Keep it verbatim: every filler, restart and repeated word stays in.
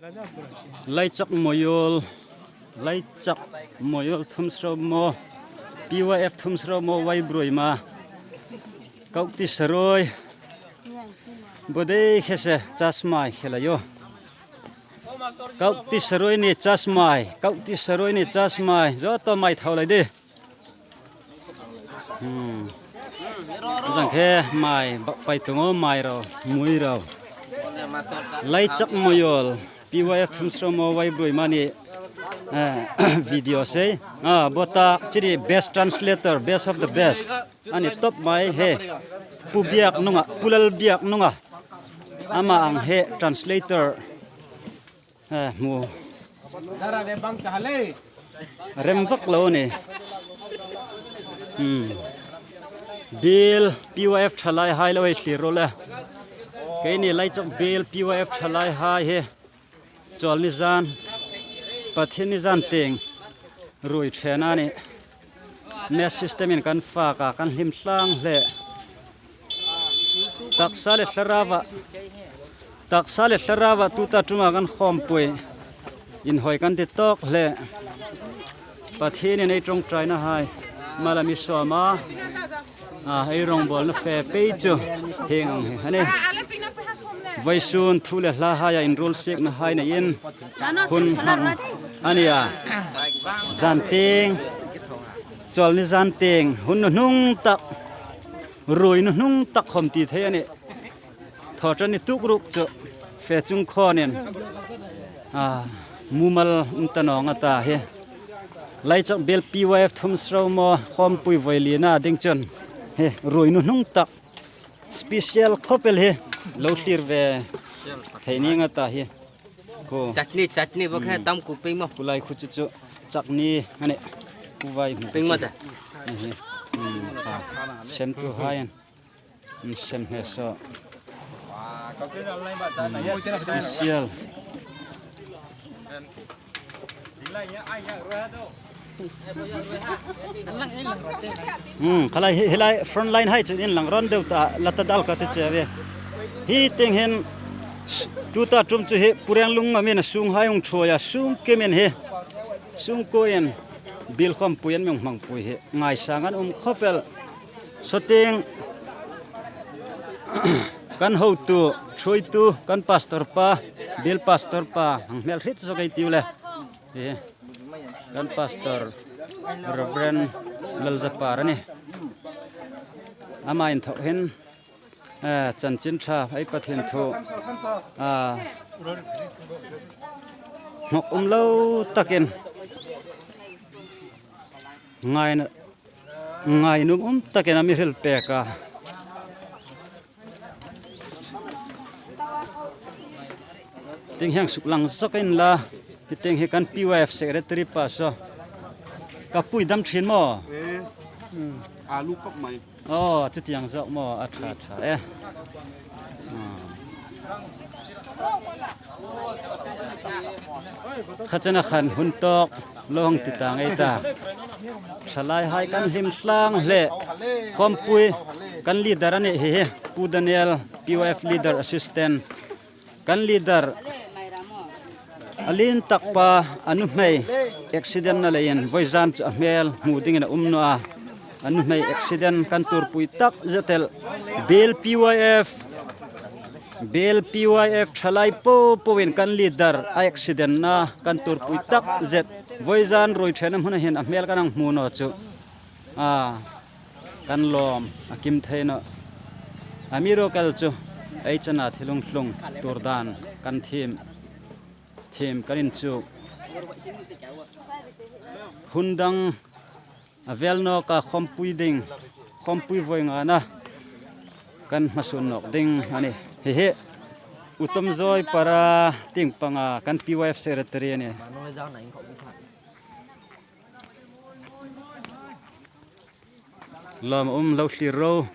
Laichak Moyol, Laichak Moyol Thumsromo, P Y F Thumsromo Vaibruima, Kauti Saroi, bodei khese chasmai khelayo. Kauti Saroi ni chasmai, Kauti Saroi ni chasmai, zo to mai thau lai de. Hmm. Zang khe mai, bak pai tungo mai ro, mui ro. Laichak Moyol, P Y F Thumsromo Vaibruima ni, eh, video sei. Ah, bota chiri best translator, best of the best. Ani top mai he. Pu Biaknunga, Pu Lalbiaknunga. Ama ang he translator. Eh, mu. Rem vak lo ni. Hmm. Biel P Y F thalai hai lo hei thlir ro le. Keini Laichak Biel P Y F thalai hai he. Chawlni zan, Pathienni zan tieng ruoi ṭhen a nih. Mess system-in kan fak a, kan hlim tlang hle. Taksa le thlarauva, taksa le thlarauva tuta ṭuma kan khawmpui. Inhawi kan ti tawk hle. Pathienin ei ṭawngṭaina hai mal a mi sawm a. A, ei rawngbawlna fe pei chu hieng ang hi a nih. Vawisun thu le hla haia inruolsiekna hai neiin hun hmang a nih a. Zan tieng, Chawlni zan tieng, hun nuhnung tak, ruoi nuhnung tak khawm ti thei a nih. Thawṭanni tukruk chu fe chung khawnin, a, mumal um ta nawng a ta hi. Laichak Biel P Y F Thumsromo khawmpui voi lina ding chun hi ruoi nuhnung tak special khawp el hi lo thlir ve thei ning a ta hi. Ko. Chutney, chutney bawk he. Hmm. Tam ku ping maw. Kulai khu chu chu chutney a nih. Ku vai hmu ping maw chu ta. Hi hi. Hmm, ha. Sem tu hai an. Sem he so. Special. Hmm, khalai hi, hi lai front line hai chu inlang rawn deu ta, la ta dal ka ti che ve. Hi tieng hin tuta ṭum chu hi Pu Renglungngam in a sunghai hung ṭhuoi a, sungkim in hi. Sungkuo in biel khawmpui an mi hmangpui hi. Ngaisang an um khawp el. Saw tieng kan hotu, ṭhuoitu, kan pastor pa, biel pastor pa, hang hmel hriet zawk ei tiu le. Hi, kan pastor Reverend Lalzapar a nih. Ama inthawk hin, eh, chanchin ṭha ei Pathien thu, ah, ngawk um lo takin ngaina, ngainuom um takin a mi hril pek a. Tieng hieng suk lang zawk inla, hi tieng hi kan P Y F secretary pa saw. Ka pui dam ṭhin maw? Eh, hmm, a lu khawp mai. Aw, chutiang zawk maw, a ṭha ṭha e. Ah. Kha chena khan hun tawk lo hang ti ta ngei ta. Thalai hai kan hlim tlang hle. Khawmpui kan leader a nih hi hi. Pu Daniel, P Y F leader assistant. Kan leader a lien tak pa a nuhmei accident-na leiin vawizan chu a hmel hmu dingin a um naw a. A nuhmei accident kan tuorpui tak zet el. Biel P Y F, Biel P Y F thalai po poin kan leader a accident-na kan tuorpui tak zet. Vawizan ruoi ṭhenna hmuna hin a hmel kan hang hmu naw chu. A, kan lawm a kim thei naw. Amiruokchu ei chena thil hung tlung tuor dan kan thiem, thiem kan inchuk. Hun dang a vel nawka khawmpui ding, khawmpui voi ngana kan hmasuon nawk ding a nih. Hi hi, U Tomzawi Para tieng panga kan P Y F secretary a nih. Lawm um lo thlir ro.